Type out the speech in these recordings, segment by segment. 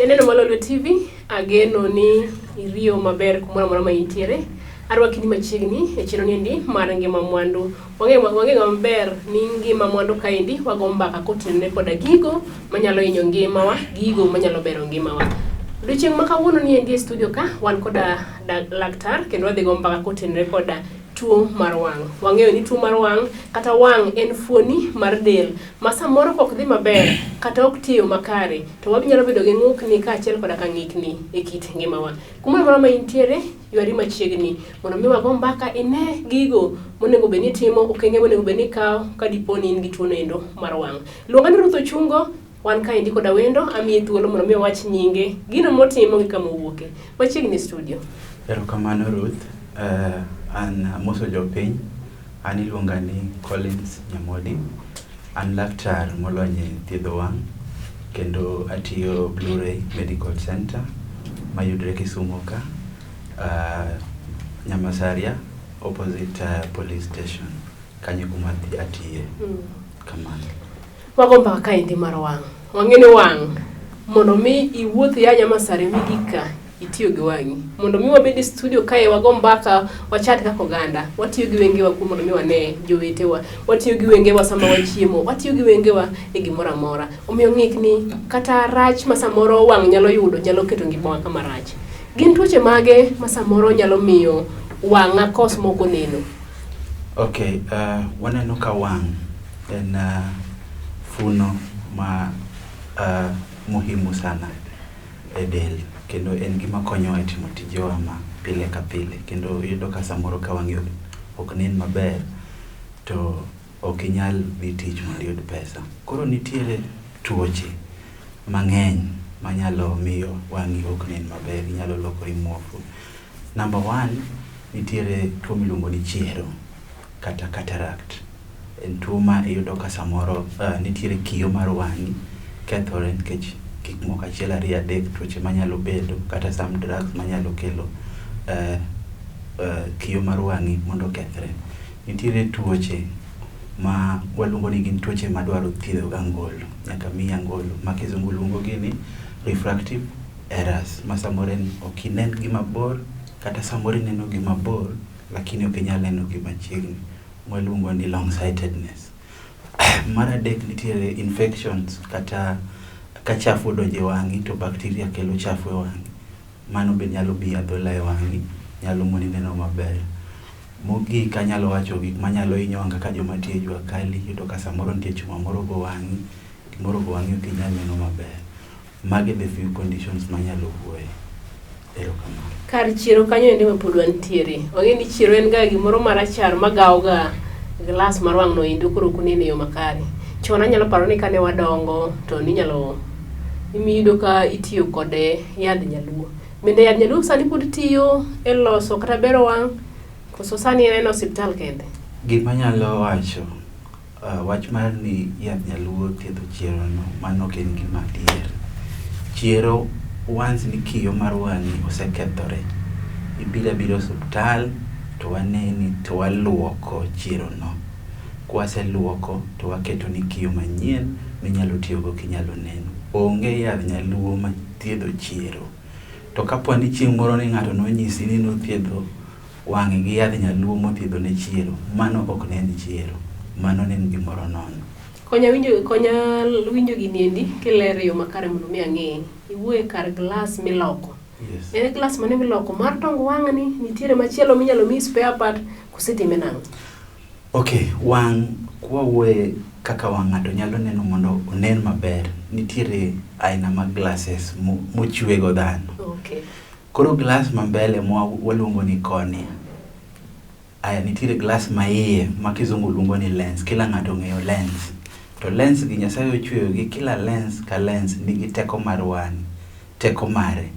Janeno mar Lolwe TV, ageno ni iriyo maber kumoro amora ma intiere. Arwaki ni machiegni e chenro niendi mar ngima mwandu. Wang'eyo maber ni ngima mwandu kaendi wago mbaka kotenore koda gigo manyalo hinyo ngimawa, gigo manyalo bero ngimawa. Odiochieng' ma kawuono niendi e studio ka wan koda laktar kendo wadhi go mbaka kotenore koda tuo mar wang'. Wang'eyo ni tuo mar wang' kata wang' en fuoni mar del ma samoro kok dhi maber kata ok tiyo makare to wanyalo bedo gi ng'ukni kaachiel koda ka ng'ikni e kit ngimawa. Kumoro amora ma intiere, ywari machiegni mondo mi wago mbaka ine gigo monego bed ni itimo, okenge monego bed ni ikawo ka dipo ni in gi tuo noendo mar wang'. Luonga ni Ruth Ochungo, wan kaendi koda wendo, amiye thuolo mondo mi owach nyinge, gino motimo gi kama owuoke. Machiegni e studio. Erokamano Ruth, an amoso jopiny, an iluonga ni Collins Nyamodi, an laktar molony e thiedho wang' kendo atiyo Blue Ray Medical Center mayudre Kisumu ka, Nyamasaria opposite police station, kanyo kuma atiye. Kamano. Wago mbaka kaendi mar wang'. Wang'e ni wang' mondo mi iwuoth ia Nyamasaria migik ka, itiyo gi wang'i. Mondo mi wabed e studio kae wago mbaka, wachat kaka oganda, watiyo gi wengewa kuom mondo mi wane jowetewa, watiyo gi wengewa sama wachiemo, watiyo gi wengewa e gimoro amora. Omiyo ng'ikni kata rach ma samoro wang' nyalo yudo nyalo keto ngimawa kama rach. Gin tuoche mage ma samoro nyalo miyo wang'a kos moko neno? Okay, waneno ka wang' en funo ma muhimu sana e del kendo en gima konyowa e timo tijewa ma pile ka pile kendo iyudo ka samoro ka wang'i ok nen maber to ok inyal dhi tich mondo iyud pesa. Koro nitiere tuoche mang'eny manyalo miyo wang'i ok nen maber, inyalo lokori muofu. Number one, nitiere tuo miluongo ni chiero kata cataract. En tuo ma iyudo ka samoro nitiere kiyo mar wang'i kethore nikech gik moko achiel ariyo adek tuoche manyalo bedo kata some drugs manyalo kelo kiyo mar wang'i mondo okethre. Nitiere tuoche ma waluongo ni gin tuoche madwaro thiedho gi angolo, nyaka miyi angolo ma kizungu luongo gi ni refractive errors ma samoro en ok inen gima bor kata samoro ineno gima bor lakini ok inyal neno gima chiegni mwaluongo ni long sightedness. Mar adek nitiere infections kata ka chafu odonjo e wang'i to bacteria kelo chafu e wang'i. Mano be nyalo miyi adhola e wang'i, nyalo moni neno maber. Mogik anyalo wacho gik manyalo hinyo wang' kaka joma tiyo e jua kali, iyudo ka samoro nitie chuma moro ogo wang'i, gimoro ogo wang'i ok inyal neno maber. Magi the few conditions manyalo wuoye. Erokamano. Kar chiero kanyo ende ma pod wantiere. Wang'e ni chiero en ga gimoro marachar magawo ga glass mar wang' no endo koro ok oneno e yo makare. Chon anyalo paro ni kane wadongo to ninyalo iyudo ka itiyo kod yadh nyaluo. Bende yadh nyaluo sani pod tiyo e loso kata bero wang' koso sani en osiptal kende? Gima anyalo wacho, wach mar ni yadh nyaluo thiedho chiero no, mano ok en gima adier. Chiero once ni kiyo mar wang'i osekethore, ibiro abira osiptal to waneni to waluoko chiero no. Kwaseluoko to waketoni kiyo manyien minyalo tiyogo kinyalo neno. Onge yadh nyaluo mathiedho chiero. To kapo ni chieng' moro ni ng'ato nonyisi ni nothiedho wang'e gi yadh nyaluo mothiedho ne chiero, mano ok ne en chiero, mano ne en gimoro nono. Konya winjo gini endi kilero e yo makare mondo mi ang'e. Iwuoye kar glass miloko. Yes. En glass mane miloko mar tong wang'ni, nitiere machielo minyalo miyi spare part koso itime nang'o? Okay, wang' kwawuoye kaka wang' ng'ato nyalo neno mondo onen maber, nitiere aina mag glasses mochwe go dhano. Koro glass ma mbele mwa waluongo ni cornea. Aya nitiere glass ma iye ma kizungu luongo ni lens, kila ng'ato ong'eyo lens. To lens gi Nyasaye ochweyo gi kila lens ka lens nigi teko mar wang'e, teko mare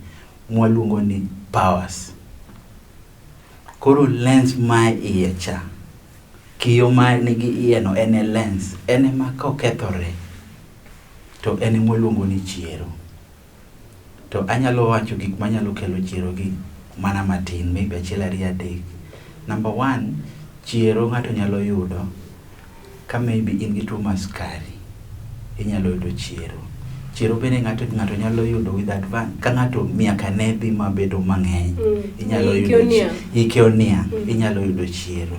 mwaluongo ni powers. Koro lens ma iye cha, kiyo ma nigi iye no en e lens, en ema kokethore to en ema waluongo ni chiero. To anyalo wacho gik manyalo kelo chiero gi mana matin, maybe achiel ariyo adek. Number one, chiero ng'ato nyalo yudo ka maybe in gi tuo mar sukari, inyalo yudo chiero. Chiero bende ng'ato ng'ato nyalo yudo with advance ka ng'ato miaka ne dhi mabedo mang'eny. Inyalo Hike yudo oniang'. Hike oniang', inyalo yudo chiero.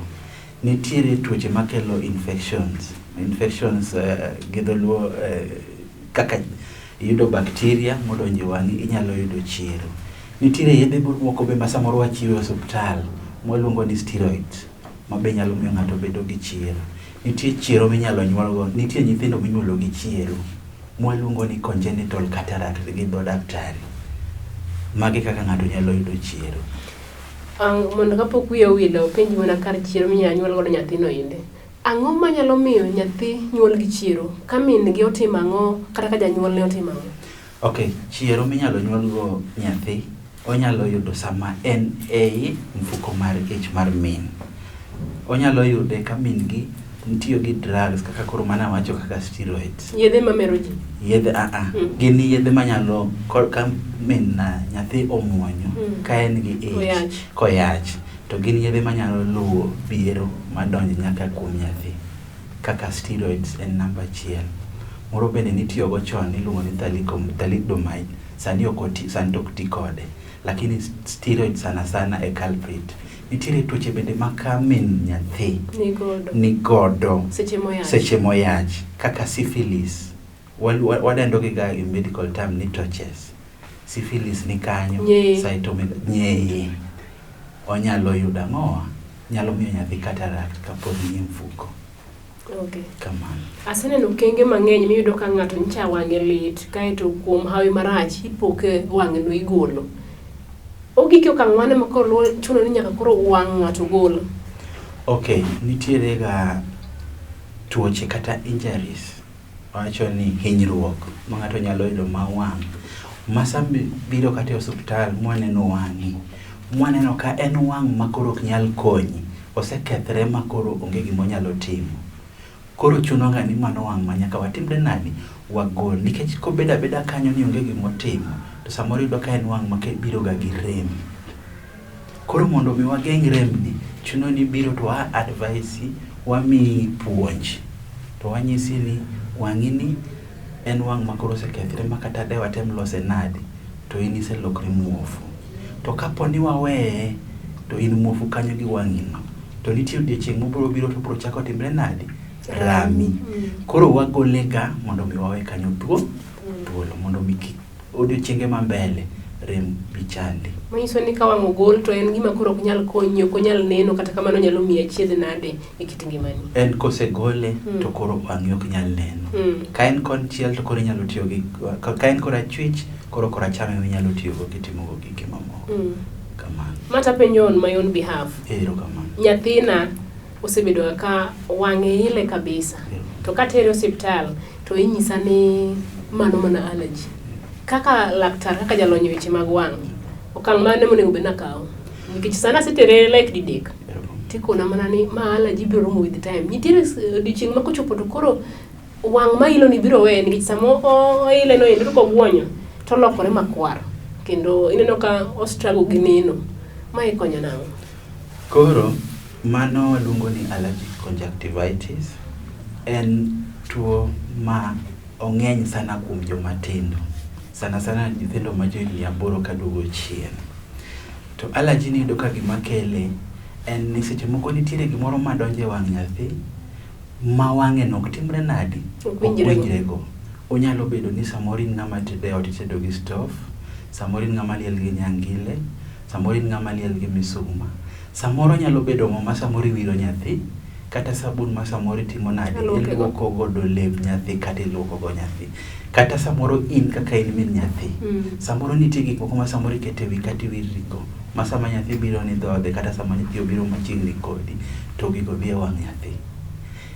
Nitiere tuoche makelo infections. Infections gi dholuo kaka iyudo bacteria modonjo e wang'i inyalo yudo chiero. Nitiere yedhe moko be ma samoro wachiwo e osuptal mwaluongo ni steroids ma be nyalo miyo ng'ato bedo gi chiero. Nitie chiero minyalo nyuolgo, nitie nyithindo minyuolo gi chiero mwaluongo ni congenital cataract gi dho daktari. Magi kaka ng'ato nyalo yudo chiero. Mondo kapok wiya owil, openji mana kar chiero minyalo nyuol godo nyathino ende. Ang'o manyalo miyo nyathi nyuol gi chiero? Ka min gi otimo ang'o kata ka janyuolne otimo ang'o? Ok, chiero minyalo nyuol go nyathi onyalo yudo sama en ei mfuko mar ich mar min. Onyalo yude ka min gi nitiyo gi drugs kaka koro mana wacho kaka steroids. Yedhe mamero ji? Yedhe a Gin yedhe manyalo ka min nyathi omuonyo ka en gi ich Koyach. Koyach to gin yedhe manyalo luwo biero madonj nyaka kuom nyathi. Kaka steroids en namba achiel. Moro bende nitiyogo chon iluongo ni thalidomide, sani ok oti, sani to ok ti kode. Lakini steroids sana sana e culprit. Nitiere tuoche bende ma ka min nyathi Nigodo. nigodo Seche moyach. Seche moyach kaka syphilis. Wadendo gi ga in medical term ni torches. Syphilis ni kanyo, Nyeye. Nyeye. Onyalo yudo ang'owa? Nyalo miyo nyathi cataract kapod ni e mfuko. Okay. Kamano. Aseneno okenge mang'eny miyudo ka ng'ato nyicha wang'e lit, kaeto kuom hawi marach ipoke wang'e no igolo. Ogik e okang' mane ma koro chuno ni nyaka koro wang' ng'ato gol? Okay, nitiere ga tuoche kata injuries. Wacho ni hinyruok ma ng'ato nyalo yudo ma wang'. Ma sama biro kata e osiptal mwaneno wang'i, mwaneno ka en wang' ma koro ok nyal konyi, osekethre ma koro onge gima onyalo timo. Koro chuno ga ni mano wang' ma nyaka watimre nadi? Wagol. Nikech kobedo abeda kanyo ni onge gima otimo, to samoro iyudo ka en wang' ma biro ga gi rem. Koro mondo mi wageng' rem ni, chuno ni biro to wa advise, wamiyi puonj. To wanyisi ni wang'i ni en wang' ma koro osekethre ma kata de watem lose nadi, to in iselokri muofu. To kapo ni waweye, to in muofu kanyo gi wang'i no. To nitie odiochieng' mobiro biro to obiro chako timre nadi? Rami. Koro wagole ga mondo mi wawe kanyo thuolo mondo mi kik odiochienge ma mbele rem bi chandi. Manyiso ni ka wang' ogol to en gima koro ok nyal konyi, ok onyal neno, kata kamano nyalo miyi achiedh nade e kit ngimani. En kosegole to koro wang'i ok nyal neno. Ka en konchiel to koro inyalo tiyo gi, ka en korachwich koro koracham ema inyalo tiyogo kitimogo giki mamoko. Kamano. Ma tapenjo on my own behalf. Erokamano. Nyathina osebedo ka wang'e ile kabisa. To katere osiptal to inyisa ni mano mana allergy. Kaka laktar, kaka jalony e weche mag wang', okang' mane monego bed ni akawo? Nikech sani asetere like didek. Tikona mana ni ma allergy biro rumo with time. Nitiere odiochieng' ma kochopo to koro wang' ma ilo ni biro weye nikech sama oile no endo kogwonyo to olokore makwar. Kendo ineno ka o struggle gi neno. Ma ikonyo nang'o? Koro mano waluongo ni allergic conjunctivitis. En tuo ma ong'eny sana kuom joma tindo. Sana sana nyithindo ma johigni 8 kaduogo chien. To allergy ni iyudo ka gima kele en ni seche moko nitiere gimoro madonjo e wang' nyathi ma wang'e no ok timre nadi? Ok winjrego. Ok winjrego. Onyalo bedo ni samoro in ng'ama tedo e ot itedo gi stove, samoro in ng'ama liel gi nyangile, samoro in ng'ama liel gi misuma. Samoro nyalo bedo mo ma samoro iwiro nyathi, kata sabun ma samoro itimo nadi? Iluoke go. Iluoko godo lep nyathi kata iluoko go nyathi. Kata samoro in kaka in min nyathi. Samoro nitie gik moko ma samoro iketo e wi kata iwirri go. Ma sama nyathi biro ni dhodhe kata sama nyathi obiro machiegni kodi to gigo dhi e wang' nyathi.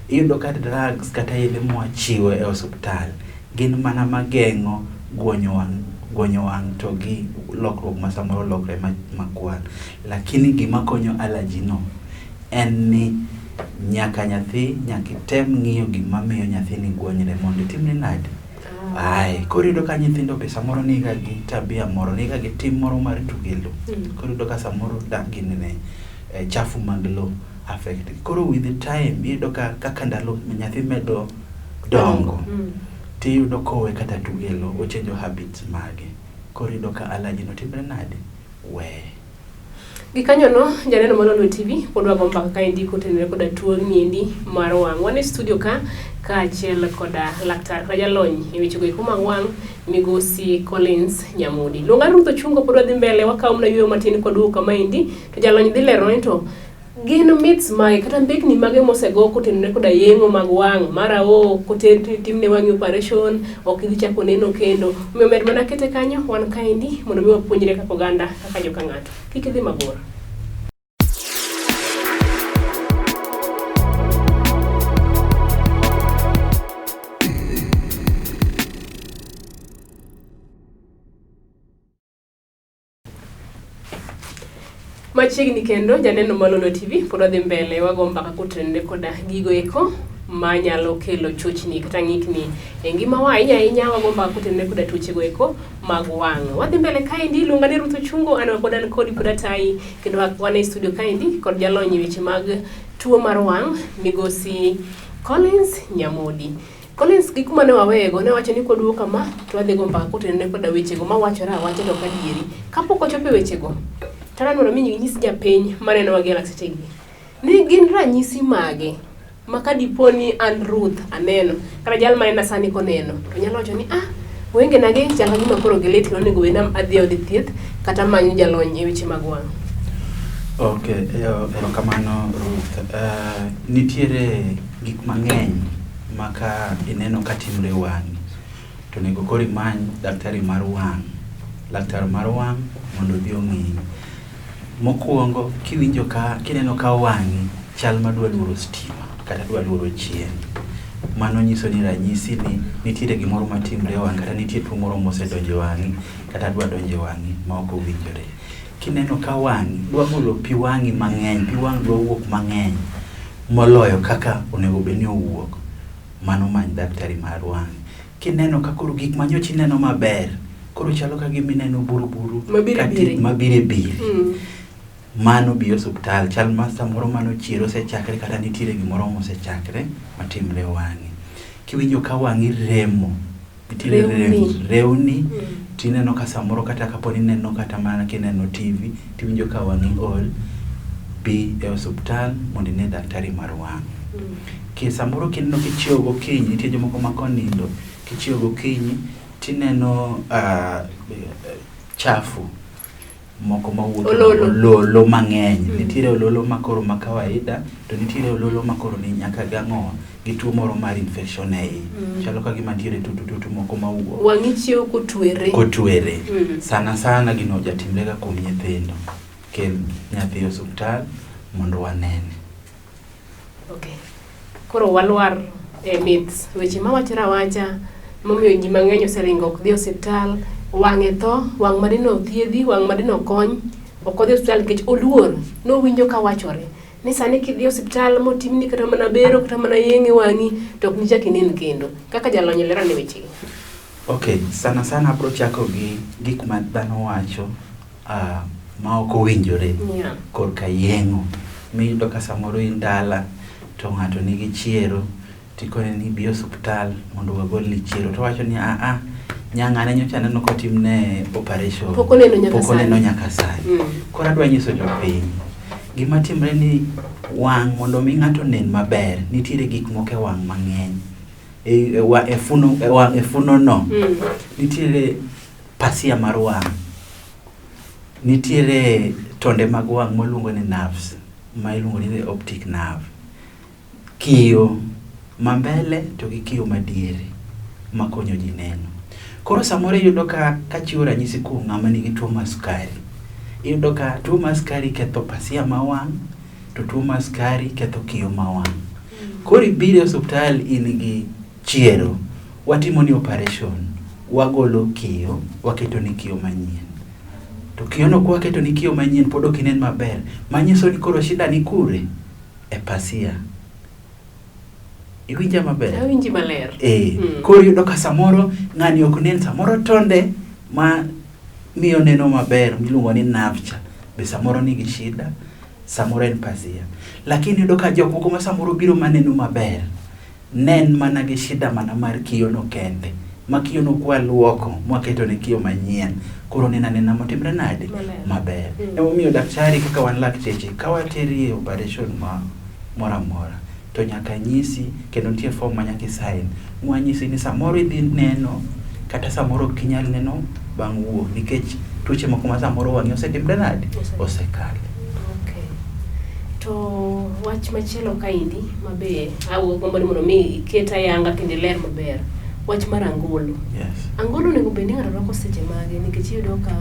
Iyudo ka drugs kata yedhe mwachiwo e osuptal gin mana mageng'o guonyo wang', guonyo wang' to gi lokruok ma samoro lokre makwar. Lakini gima konyo allergy no en ni nyaka nyathi, nyaka item ng'iyo gima miyo nyathini guonyre mondo itimne nade? Ae, koro iyudo ka nyithindo be samoro niga gi tabia moro, niga gi tim moro mar tugo e lo. Koro iyudo ka samoro dak ginene chafu mag lo affect. Koro with the time iyudo ka kaka ndalo nyathi medo dongo. Tiyudo kowe kata tugo e lowo, ochenjo habits mage. Koro iyudo ka allergy no timre nade? Weye. Gikanyono, janeno mar Lolwe TV pod wago mbaka kaendi kotenore koda tuo niendi mar wang'. Wan e studio ka kaachiel koda laktar kata jalony e wechego eko mag wang' migosi Collins Nyamudi. Luonga Ruth Ochungo pod wadhi mbele wakawo mana yueyo matin kod kama endi to jalony dhi lero ni to gin myths mage kata mbekni mage mosego kotenore koda yeng'o mag wang' mara o koter timne wang'i operation ok idhi chako neno kendo. Omiyo med mana kete kanyo wan kaendi mondo mi wapuonjre kaka oganda kaka joka ng'ato. Kik idhi mabor. Machiegni kendo janeno mar Lolwe TV pod wadhi mbele wago mbaka kotenore koda gigo eko manyalo kelo chochni kata ng'ikni e ngimawa ahinya ahinya wago mbaka kotenore koda tuochego eko mag wang'. Wadhi mbele kaendi iluonga ni Ruth Ochungo an pod an kodi pod atayi kendo wan e studio kaendi kod jalony e weche mag tuo mar wang' migosi Collins Nyamodi. Collins gi kuma ne waweyego ne wacho ni kwaduogo kama to wadhi go mbaka kotenore koda wechego mawachore awacha to ok adieri. Kapok wachopo e wechego, to adwa mondo mi inyis japiny manenowa gi e sechegi ni gin ranyisi mage ma ka dipo ni an Ruth aneno kata jal manena sani koneno to nyalo wacho ni ah wengena gi chal ka gima koro gilit kendo onego bed ni adhi e od thieth kata amanyo jalony e weche mag wang'. Okay, erokamano Ruth. Nitiere gik mang'eny ma ka ineno ka timre e wang'i to onego koro imany daktari mar wang', laktar mar wang' mondo odhi ong'iyi. Mokwongo kiwinjo ka kineno ka wang'i chal ma dwa luoro stima kata dwa luoro chieng', mano nyiso ni ranyisi ni nitiere gimoro matimre e wang'i kata nitie tuo moro mosedonjo e wang'i kata dwa donjo e wang'i ma ok owinjore. Kineno ka wang'i dwa golo pi wang'i mang'eny, pi wang' dwa wuok mang'eny moloyo kaka onego bed ni owuok, mano many daktari mar wang'. Kineno ka koro gik manyocha ineno maber, koro chalo ka gima ineno buru buru mabiro biri. Mano bi e osuptal, chal ma samoro mano chier osechakre kata nitiere gimoro mosechakre matimre e wang'i. Kiwinjo ka wang'i remo, nitiere rem, rewni, tineno ka samoro kata kapo ni ineno kata mana kineno TV, tiwinjo ka wang'i ol, bi e osuptal mondo ine daktari mar wang'. Ki samoro kineno kichiewo gokinyi, nitie jomoko ma konindo, kichiewo gokinyi, tineno chafu moko mawuok ololo, ololo mang'eny. Nitiere ololo makoro ma kawaida to nitiere ololo makoro ni nyaka gang'o gi tuo moro mar infection e iye. Chalo ka gima nitiere tutu tutu moko mawuok. Wang'i chiewo kotwere. Kotwere. Sana sana gino jatimre ga kuom nyithindo. Kel nyathi e osuptal mondo wanene. Okay. Koro walwar e myths, weche mawachore awacha momiyo ji mang'eny oseringo ok dhi e osiptal, wang'e tho, wang' madino thiedhi, wang' madino kony, ok odhi e osiptal nikech oluor nowinjo ka wachore ni sani kidhi e osiptal motimni kata mana bero kata mana yeng'e wang'i to ok nichak inen kendo. Kaka jalony ler ane wechegi. Okay, sana sana abro chako gi gik ma dhano wacho ma ok owinjore korka yeng'o. Miyudo ka samoro in dala to ng'ato nigi chiero tikone ni bi osuptal mondo wagolni chiero to wacho ni aa nyang'ane nyocha aneno kotimne operation pok oneno nyaka pok oneno nyaka sani. Koro adwa nyiso jopiny gima timre ni wang' mondo mi ng'ato onen maber nitiere gik moko e wang' mang'eny e funo e wang' e funo no nitiere pasia mar wang' nitiere tonde mag wang' moluongo ni nerves ma iluongo ni the optic nerve kiyo ma mbele to gi kiyo madiere makonyo ji neno. Koro samoro iyudo ka kachiwo ranyisi kuom ng'ama nigi tuo mar sukari, iyudo ka tuo mar sukari ketho pasia ma wang' to tuo mar sukari ketho kiyo ma wang'. Koro ibiro e osuptal in gi chiero, watimo ni operation, wagolo kiyo, waketo ni kiyo manyien. To kiyono kwaketo ni kiyo manyien pod ok inen maber, manyiso ni koro shida ni kure? E pasia. Iwinja maber? Awinji maler. Koro iyudo ka samoro ng'ani ok nen, samoro tonde ma miyo neno maber miluongo ni nerve cha be samoro nigi shida, samoro en pasia. Lakini iyudo ka jok moko ma samoro biro maneno maber, Ne en mana gi shida mana mar kiyono kende. Ma kiyono kwaluoko mwaketo ne kiyo manyien, koro neno anena motimre nade? Maler. Maber. Emomiyo daktari kaka wan lakteche, ka wateri e operation ma moro amora, to nyaka nyisi kendo nitie form ma nyaka i-sign. Mwanyisi ni samoro idhi neno kata samoro ok inyal neno bang' wuok nikech tuoche moko ma samoro wang'i osetimre nade? Osekale. Okay. To wach machielo kaendi ma be agombo ni mondo mi iket ayanga kendo iler maber. Wach mar angolo. Yes. Angolo onego bed ni ng'ato rwako seche mage nikech iyudo ka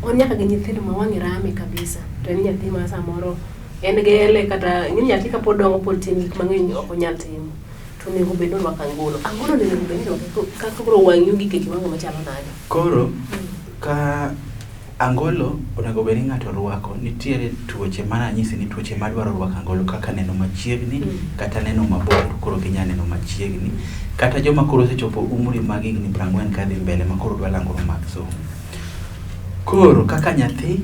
wan nyaka gi nyithindo ma wang'e rame kabisa to en nyathi ma samoro en gele kata ing'e ni nyathi kapod dongo pod tin gik mang'eny ok onyal timo to onego bed ni orwako angolo. Angolo onego bed ni irwako kaka koro wang'i ogik e kiwango machalo nade? Koro ka angolo onego bed ni ng'ato rwako, nitiere tuoche mana anyisi ni tuoche madwaro rwako angolo kaka neno machiegni kata neno mabor, koro ok inyal neno machiegni. Kata joma koro osechopo umri mag higni 40 kadhi mbele ma koro dwa langoro mag somo. Koro kaka nyathi,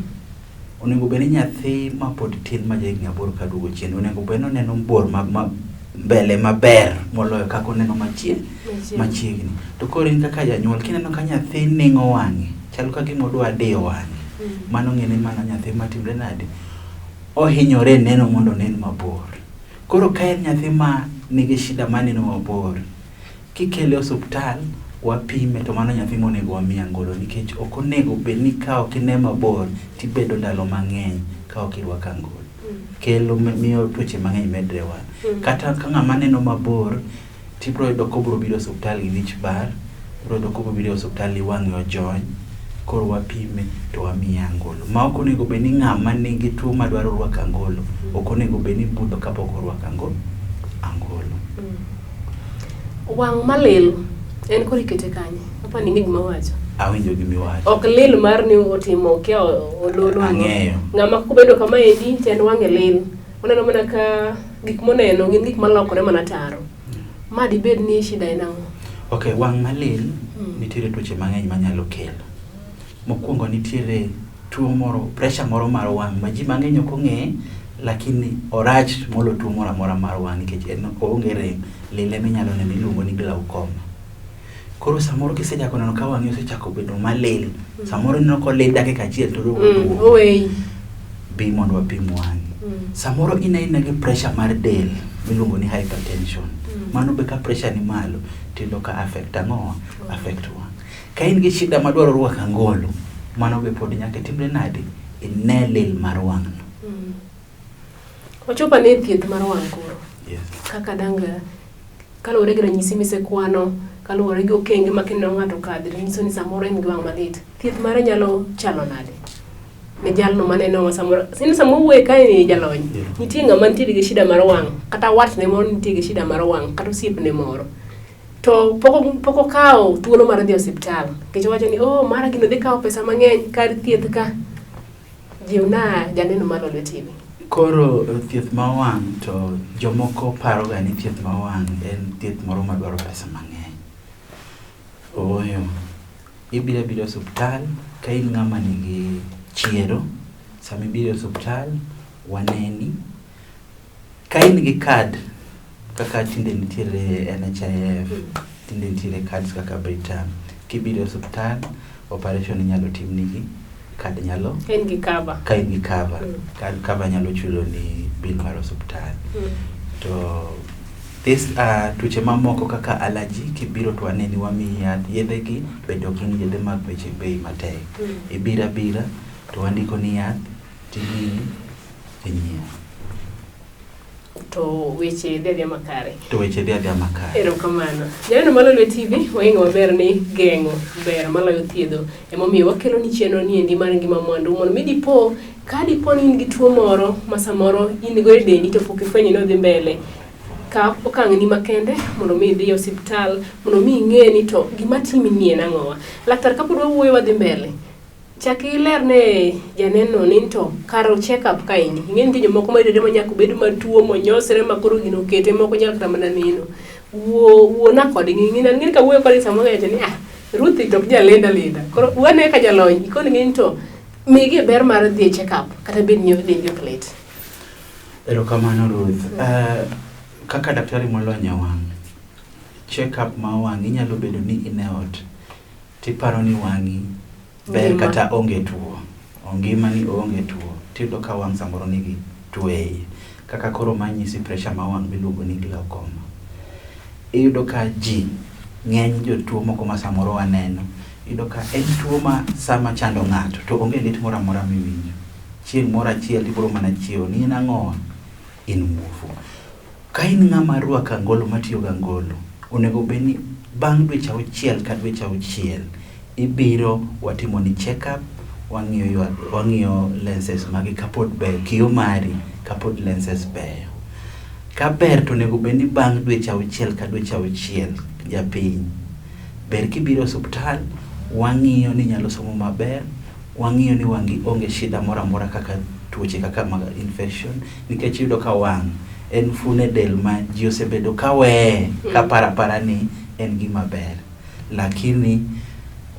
onego bed ni nyathi mapod tin ma ja higni 8 kaduogo chien, onego bed ni oneno bor ma mbele maber moloyo kaka oneno machiegni. To koro in kaka janyuol kineno ka nyathi ning'o wang'e, chal ka gima odwa diyo wang'e, mano ng'e ni mano nyathi matimre nade, ohinyore neno mondo onen mabor. Koro ka en nyathi ma nigi shida mar neno mabor, kikele osuptal wapime to mano nyathi monego wami angolo nikech ok onego bed ni ka ok ine mabor tibedo ndalo mang'eny ka ok irwako angolo. Kelo miyo tuoche mang'eny medre e wang'. Kata ka ng'ama neno mabor tibiro yudo kobiro biro e osuptal gi wich bar, ibiro yudo kobiro biro e osuptal gi wang'e ojony, koro wapime to wamiye angolo. Ma ok onego bed ni ng'ama nigi tuo madwaro rwako angolo, ok onego bed ni budho kapok orwako angolo. Wang' malil en koro ikete kanye? Apa ni ing'e gima awacho. Awinjo gima iwacho. Ok lil mar ni otimo kia ololo. Ang'eyo. Ng'ama kobedo kama endi to en wang'e lil. Oneno mana ka gik moneno gin gik malokore mana taro. Ma dibed ni shida en ang'o? Ok, wang' malil nitiere tuoche mang'eny manyalo kelo. Mokwongo nitiere tuo moro, pressure moro mar wang' ma ji mang'eny ok ong'e, lakini orach molo tuo moro amora mar wang' nikech en oonge rem, lil ema inyalo neno iluongo ni glaucoma. Koro samoro kisechako neno ka wang'i osechako bedo malil, samoro ineno kolil dakika achiel to oduogo oduogo. Oweyi. Bi mondo wapim wang'i. Samoro in aina gi pressure mar del miluongo ni hypertension. Mano be ka pressure ni malo tiyudo ka affect ang'o? Affect wang'. Ka in gi shida madwaro rwako angolo, mano be pod nyaka itimre nade? Ine lil mar wang'no. Wachopo ane e thieth mar wang' koro. Yes. Kaka dang' kaluwore gi ranyisi misekwano, kaluwore gi okenge ma kineno ng'ato kadhe, to nyiso ni samoro en gi wang' malit. Thieth mare nyalo chalo nade? Ne jalno maneno samoro, sini sama wuoye kae ni jalony, nitie ng'ama nitie gi shida mar wang', kata watne moro nitie gi shida mar wang', kata osiepne moro. To pok okawo thuolo mar dhi e osiptal, nikech owacho ni oh mara gino dhi kawo pesa mang'eny kar thieth ka. Jiwna janeno mar Lolwe TV. Koro thieth ma wang' to jomoko paroga ni thieth ma wang' en thieth moro madwaro pesa mang'eny. Ooyo, ibiro abira e osuptal ka in ng'ama nigi chiero, sama ibiro e osuptal waneni. Ka in gi card kaka tinde nitiere NHIF, tinde nitiere cards kaka Britam, kibiro e osuptal operation inyalo timnigi, card nyalo Ka in gi cover. Ka in gi cover, card cover nyalo chulo ni bill mar osuptal. To this tuoche mamoko kaka allergy kibiro to waneni wamiyi yath, yedhe gi bende ok gin yedhe mag beche bei matek. Ibiro abira to wandiko ni yath timiyi tinyiewo. To weche dhi adhiya makare. To weche dhi adhiya makare. Erokamano. Janeno mar Lolwe TV, wang'eyo maber ni geng'o ber maloyo thiedho. Emomiyo wakelo ni chenro ni endi mar ngima mwandu mondo mi dipo ka dipo ni in gi tuo moro ma samoro in go e dendi to pok ifwenyo ni odhi mbele. Kaw okang' ni makende mondo mi idhi e osiptal mondo mi ing'e ni to gima timi ni en ang'owa. Laktar kapod wawuoyo wadhi mbele. Chak iler ne janeno ni to kar check up ka endi. Ing'e nitie jomoko ma ridore ma nyaka obed matuo monyosre ma koro gino okete moko nyal kata mana neno. Wuona kodgi ing'e ni ka wuoyo kodgi samoro iwacho ni ah Ruth to ok jalenda lenda. Koro wane ka jalony ikoni ni to migi ber mar dhi e check up kata bed ni dendi ok lit. Erokamano Ruth. Kaka daktari molony e wang', check up ma wang' inyalo bedo ni in e ot tiparo ni wang'i ber Ngima. kata onge tuo. Ongima ni oonge tuo. Tiyudo ka wang' samoro nigi tuo e iye. Kaka koro manyisi pressure ma wang' miluongo ni glaucoma. Iyudo ka ji ng'eny jotuo moko ma samoro waneno, iyudo ka en tuo ma sama chando ng'ato to onge lit moro amora miwinjo. Chieng' moro achiel ibiro mana chiewo ni in ang'owa? In muofu. Ka in ng'ama rwako angolo matiyo gi angolo, onego bed ni bang' dweche auchiel ka dweche auchiel, ibiro watimoni check up, wang'iyo wang'iyo lenses magi kapod beyo, kiyo mari kapod lenses beyo. Ka ber to onego bed ni bang' dweche auchiel ka dweche auchiel, japiny, ber kibiro e osuptal, wang'iyo ni inyalo somo maber, wang'iyo ni wang'i onge shida moro amora kaka tuoche kaka mag infection, nikech iyudo ka wang' en fuon e del ma ji osebedo ka weye ka paro apara ni en gima ber. Lakini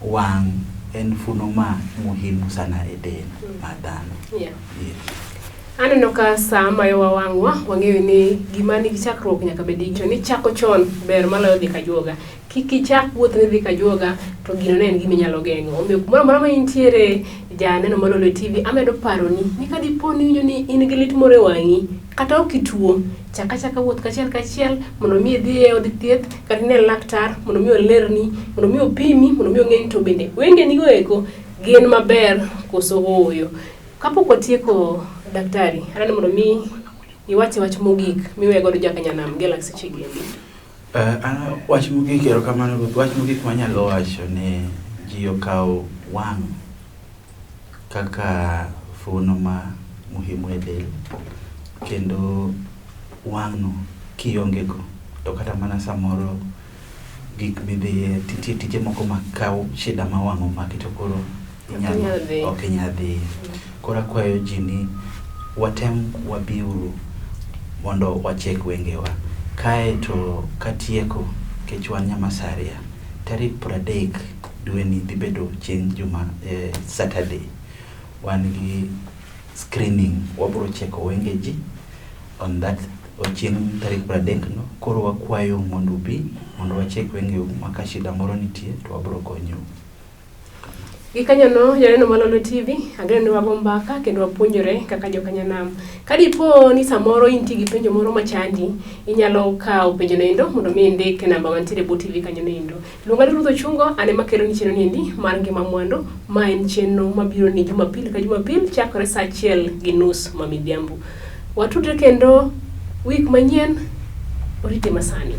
wang' en funo ma muhimu sana e del mar dhano. Yes. Aneno ka saa mayowa wang'wa, wang'eyo ni gima nigi chakruok nyaka bed gi ni chako chon ber maloyo dhi kajuoga. Kik ichak wuoth ni dhi kajuoga to gino ne en gima inyalo geng'o. Omiyo kumoro amora ma intiere janeno mar Lolwe TV, amedo paroni ni ka dipo ni iwinjo ni in gi lit moro e wang'i, kata ok ituo, chak achaka wuoth kachiel kachiel mondo mi idhi e od thieth kata ine laktar mondo mi olerni, mondo mi opimi, mondo mi ong'e ni to bende wengeni go eko gin maber koso ooyo. Kapok watieko daktari, adwaro ni mondo mi iwache wach mogik miwe godo jaka nyanam gi seche gi endi. An wach mogik erokamano Ruth, wach mogik manyalo wacho ni ji okaw wang' kaka fuono ma muhimu e del kendo wang'no kionge go to kata mana samoro gik midhiye nitie tije moko ma kaw shida ma wang' omaki to koro ok inyal dhiye. Koro akwayo ji ni watem wabiuru mondo wachek wengewa. Kae to katieko, nikech wan Nyamasaria, tarik 30 dweni dhi bedo chieng' juma Saturday. Wan gi screening, wabiro cheko wenge ji on that chieng' tarik 30 no. Koro wakwayo mondo ubi mondo wachek wengeu ma ka shida moro nitie to wabiro konyou. Gikanyono janeno mar Lolwe TV, ageno ni wago mbaka kendo wapuonjore kaka jokanyanam. Ka dipo ni samoro intie gi penjo moro machandi, inyalo kawo penjo noendo mondo mi indik e namba mantiere e bwo TV kanyo noendo. Luonga ni Ruth Ochungo, an ema keloni chenro niendi mar Ngima Mwandu. Ma en chenro mabiro ni Jumapil ka Jumapil chakore saa 1:30 ma midhiambo. Watudre kendo wik manyien, orite masani.